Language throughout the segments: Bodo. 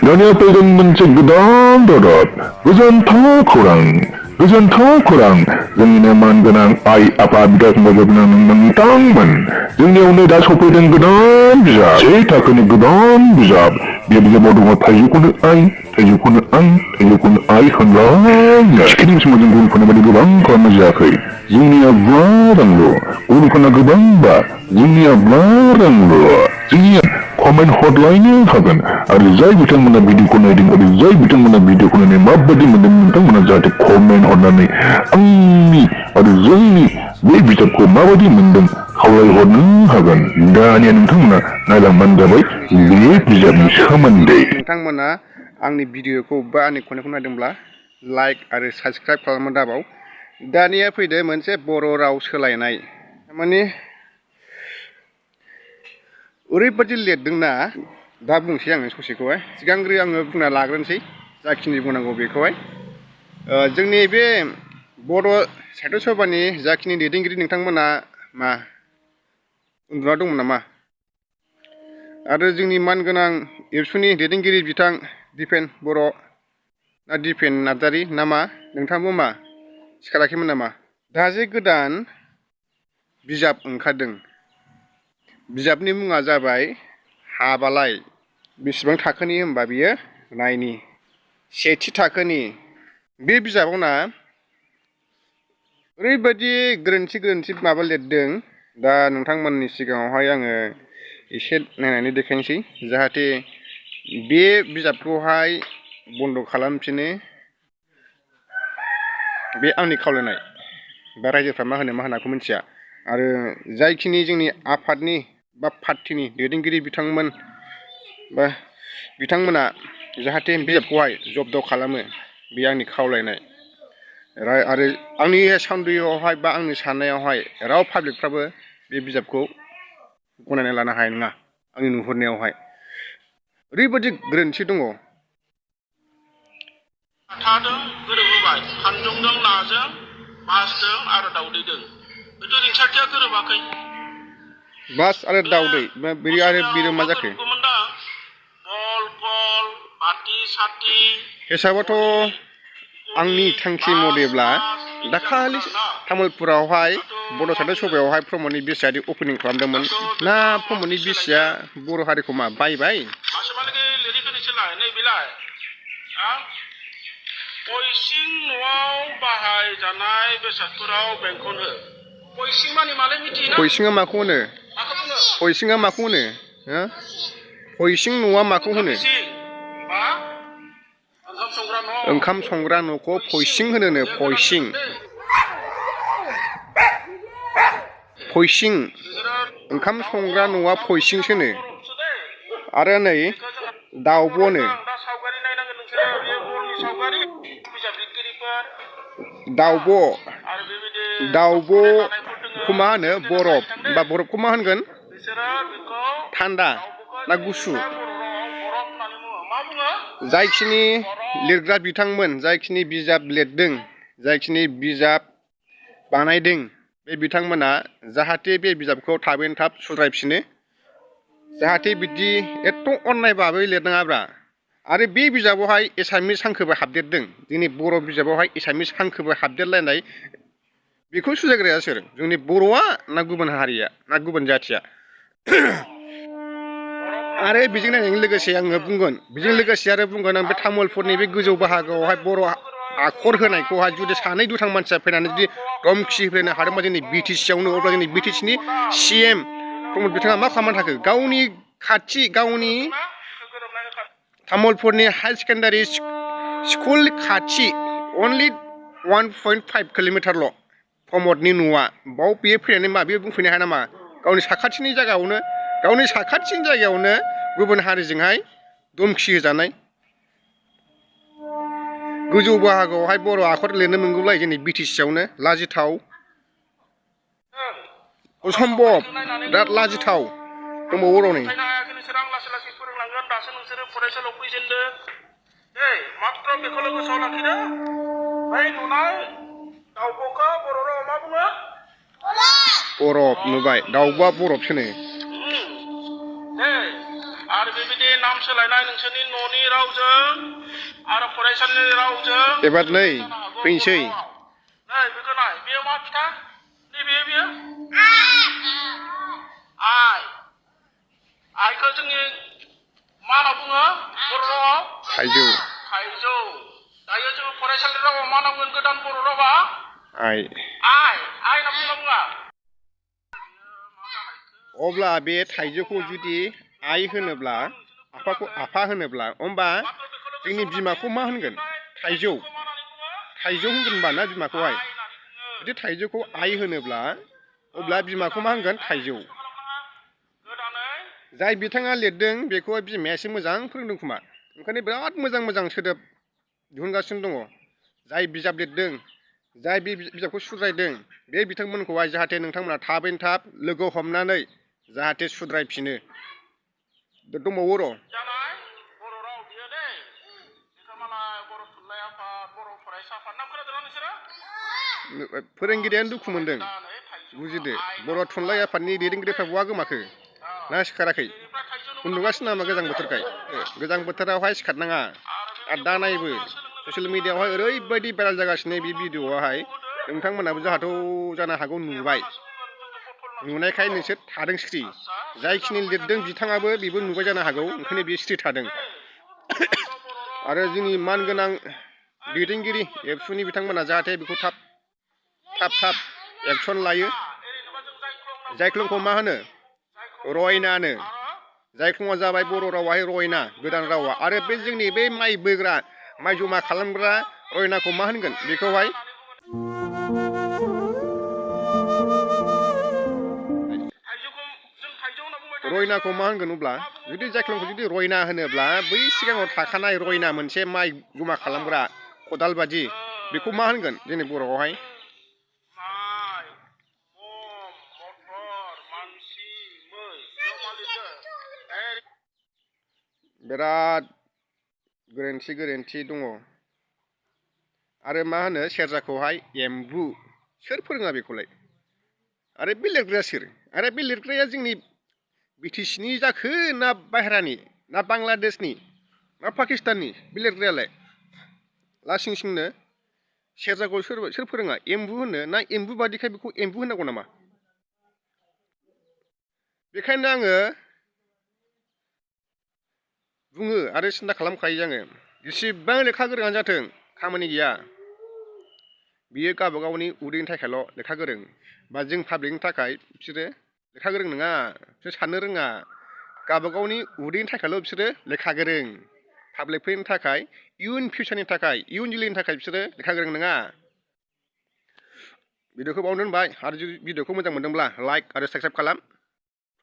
दानिया फैगोन मोनसे गोदान ददद गोजोनथाव खौरां जोंनिनो मानगोनां आइ आफा बिदा फंबायफोर नोंथांमोन जोंनियावनो दा सफैदों गोदान बिजाब से थाखोनि गोदान बिजाब बे बिजाबाव दङ थाइजौखौनो आइ होनलायनो सिखिरि समाव जों गुबुनफोरनि बायदि गोबां खालामनाय जायाखै जोंनिया बारांल' गुबुनफोरना गोबांबा जोंनिया बारांल' जोंनिया कमेन्ट हरलायनो हागोन आरो जाय बिथांमोना भिडिअखौ नायदों आरो जाय बिथांमोना भिडिअखौ नायनानै माबायदि मोनदों नोंथांमोना जाहाथे कमेन्ट हरनानै आंनि आरो जोंनि बे बिजाबखौ माबायदि मोनदों खावलायहरनो हागोन दानिया नोंथांमोना नायलांबानो जाबाय बे बिजाबनि सोमोन्दै नोंथांमोना आंनि भिडिअखौ बा आंनि खन्नायखौ नायदोंब्ला लाइक आरो साबस्क्राइब खालामनो दाबाव दानिया फैदो मोनसे बर' राव सोलायनाय माने ओरैबायदि लिरदोंना दा बुंसै आङो ससेखौहाय सिगांग्रो आङो बुंना लाग्रोनोसै जाखिनि बुंनांगौ बेखौहाय जोंनि बे बर' साहित्य सभानि जाखिनि दैदेनगिरि नोंथांमोना मा उन्दुना दंमोन नामा आरो जोंनि मानगोनां एबसुनि दैदेनगिरि बिथां दिपेन बर' ना दिपेन नार्जारि ना मा नोंथांबो मा सिखाराखैमोन नामा दा जे गोदान बिजाब ओंखारदों बिजाबनि मुङा जाबाय हाबालाय बेसेबां थाखोनि होनबा बियो नायनि सेथि थाखोनि बे बिजाबावना ओरैबायदि गोरोन्थि माबा लिरदों दा नोंथांमोननि सिगाङावहाय आङो एसे नायनानै देखायनोसै जाहाथे बे बिजाबखौहाय बन्द' खालामफिनो बे आंनि खावलायनाय बा रायजोफ्रा मा होनाखौ मिथिया आरो जायखिनि जोंनि आफादनि बा पार्टिनि दैदेनगिरि बिथांमोन बा बिथांमोना जाहाथे बिजाबखौहाय जब्द खालामो बे आंनि खावलायनाय आरो आंनि सन्देहआवहाय बा आंनि साननायावहाय राव पाब्लिकफ्राबो बे बिजाबखौ गनायना लानो हानाय नङा आंनि नुहुरनायावहाय ओरैबायदि गोरोन्थि दङ थादों गोरोबहोबाय खानजंजों नाजों मासजों आरो दाउदैजों बेथ' रिंसारथिया गोरोबाखै बास आरो दाउदै बियो आरो बियो मा जाखो बल कल बाति साति हिसाबाथ' आंनि थांखि मथेब्ला दाखालि तामुलपुरावहाय बर' साहित्य सभायावहाय प्रमदनि बिसियादि अपेनिं खालामदोंमोन ना प्रमदनि बिसिया बर' हारिखौ मा बायबाय पइसिं न'आव बाहायजानाय बेसादफोराव बेंखन हो पइसिं माने मालाय मिथियोना पइसिंआ माखौ होनो पइसिंआ माखौ होनो हो पइसिं न'आ माखौ होनो ओंखाम संग्रा न'खौ पइसिं होनोनो पइसिं ओंखाम संग्रा न'आ पइसिंसोनो आरो नै दाउब'नो दाउब'खौ मा होनो बरफ बा बरफखौ मा होनगोन थान्दा ना गुसु जायखिनि लिरग्रा बिथांमोन जायखिनि बिजाब लिरदों जायखिनि बिजाब बानायदों बे बिथांमोना जाहाथे बे बिजाबखौ थाबैनो थाब सुद्रायफिनो जाहाथे बिदि एथ' अननाय भाबै लिरनाङाब्रा आरो बे बिजाबावहाय एसामिस हांखोबो हाबदेरदों जोंनि बर' बिजाबावहाय एसामिस हांखोबो हाबदेरलायनाय बेखौ सुजायग्राया सोर जोंनि बर'आ ना गुबुन हारिया ना गुबुन जाथिया आरो बेजों लोगोसे आङो बुंगोन आं बे तामुलपुरनि बे गोजौ बाहागोआवहाय बर' आखर होनायखौहाय जुदि सानै दुथां मानसिया फैनानै जुदि धमखि होनो हादोंबा जोंनि बिटिसियावनो अब्ला जोंनि बिटिसिनि CM प्रमद बिथाङा मा खालामनानै थाखो गावनि तामुलपुरनि हायार सेकेन्डारि स्कुल खाथि अनलि 1.5 किल'मिटारल' प्रमदनि न'आ बाव बेयो फैनानै मा बेयो बुंफैनो हाया नामा गावनि साखाथिनि जायगायावनो गुबुन हारिजोंहाय धमखि होजानाय गोजौ बाहागोआवहाय बर' आखर लिरनो मोनगौलाय जोंनि बिटिसियावनो लाजिथाव असम्भब बिराद लाजिथाव दंबावो र' नै फरायसालियाव फैजेनदों मात्र बेखौल' गोसोआव लाखिदो बै नुनाय दाउब'खौ बर' रावाव मा बुङो बरफ नुबाय दाउब'आ बरफसोनो आरो बेबायदि नाम सोलायनाय नोंसोरनि न'नि रावजों आरो फरायसालिनि रावजों एबार नै फैनोसै नै बेखौ नाय बेयो मा फिथा बेयो आइखौ जोंनि मा होनना बुङो बर' रावाव थाइजौ थाइजौ दायो जोङो फरायसालि रावाव मा होनना बुंगोन गोदान बर' रावा आइ होनना बुङा अब्ला बे थाइजौखौ जुदि आइ होनोब्ला आफाखौ आफा होनोब्ला होमबा जोंनि बिमाखौ मा होनगोन थाइजौ होनगोन होनबा ना बिमाखौहाय जुदि थाइजौखौ आइ होनोब्ला अब्ला बिमाखौ मा होनगोन थाइजौ जाय बिथाङा लिरदों बेखौहाय बिमाया एसे मोजां फोरोंदों खोमा ओंखायनो बिराद मोजां सोदोब दिहुनगासिनो दङ जाय बिजाब लिरदों जाय बे बिजाबखौ सुद्रायदों बे बिथांमोनखौहाय जाहाथे नोंथांमोना थाबैनो थाब लोगो हमनानै जाहाथे सुद्रायफिनो दंबावो र' बर' राव बियो दै बेखौ मालाय बर' थुनलाइ आफाद बर' फरायसा आफाद नाम खोनादोंना नोंसोरो फोरोंगिरियानो दुखु मोनदों बुजिदो बर' थुनलाइ आफादनि दैदेनगिरिफ्रा बहा गोमाखो ना सिखाराखै उन्दुगासिनो नामा गोजां बोथोरखाय गोजां बोथोरावहाय सिखारनाङा आरो दा नायबो ससियेल मिडियाआवहाय ओरैबायदि भाइरेल जागासिनो बे भिडिअ'आवहाय नोंथांमोनाबो जानो हागौ नुबाय नुनायखाय नोंसोर थादों सिरि जायखिनि लिरदों बिथाङाबो बेबो नुबाय जानो हागौ ओंखायनो बे सिरि थादों आरो जोंनि मानगोनां दैदेनगिरि एबसुनि बिथांमोना जाहाथे बेखौ थाब एक्सन लायो जायख्लंखौ मा होनो रयनानो जायख्लङा जाबाय बर' रावाहाय रयना गोदान रावा आरो बे जोंनि बे माइ बोग्रा माइ जमा खालामग्रा रयनाखौ मा होनगोन बेखौहाय रयनाखौ मा होनगोन अब्ला जुदि जायख्लंखौ जुदि रयना होनोब्ला बै सिगाङाव थाखानाय रयना मोनसे माइ जमा खालामग्रा खदाल बादि बेखौ मा होनगोन जोंनि बर'आवहाय बिराद गोरोन्थि दङ आरो मा होनो सेरजाखौहाय एम्बु सोर फोरोङा बेखौलाय आरो बे लिरग्राया सोर आरो बे लिरग्राया जोंनि बिटिसिनि जाखो ना बाहेरानि ना बांलादेशनि ना पाकिस्ताननि बे लिरग्रायालाय लासिंसिंनो सेरजाखौ सोर फोरोङा एम्बु होनो ना एम्बु बादिखाय बेखौ एम्बु होनांगौ नामा बेखायनो आङो बुङो आरो सिन्था खालामखायो आङो जेसेबां लेखा गोरोङानो जाथों खामानि गैया बियो गावबागावनि उदैनि थाखायल' लेखा गोरों बा जों पाब्लिकनि थाखाय बिसोरो लेखा गोरों नङा बिसोर साननो रोङा गावबागावनि उदैनि थाखायल' बिसोरो लेखा गोरों पाब्लिकफोरनि थाखाय इयुन फिउचारनि थाखाय इयुन जोलैनि थाखाय बिसोरो लेखा गोरों नङा भिडिअखौ बावनो दोनबाय आरो जुदि भिडिअखौ मोजां मोनदोंब्ला लाइक आरो साबस्क्राइब खालाम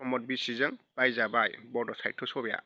प्रमद बिसिजों बायजाबाय बड' साहित्य सभाया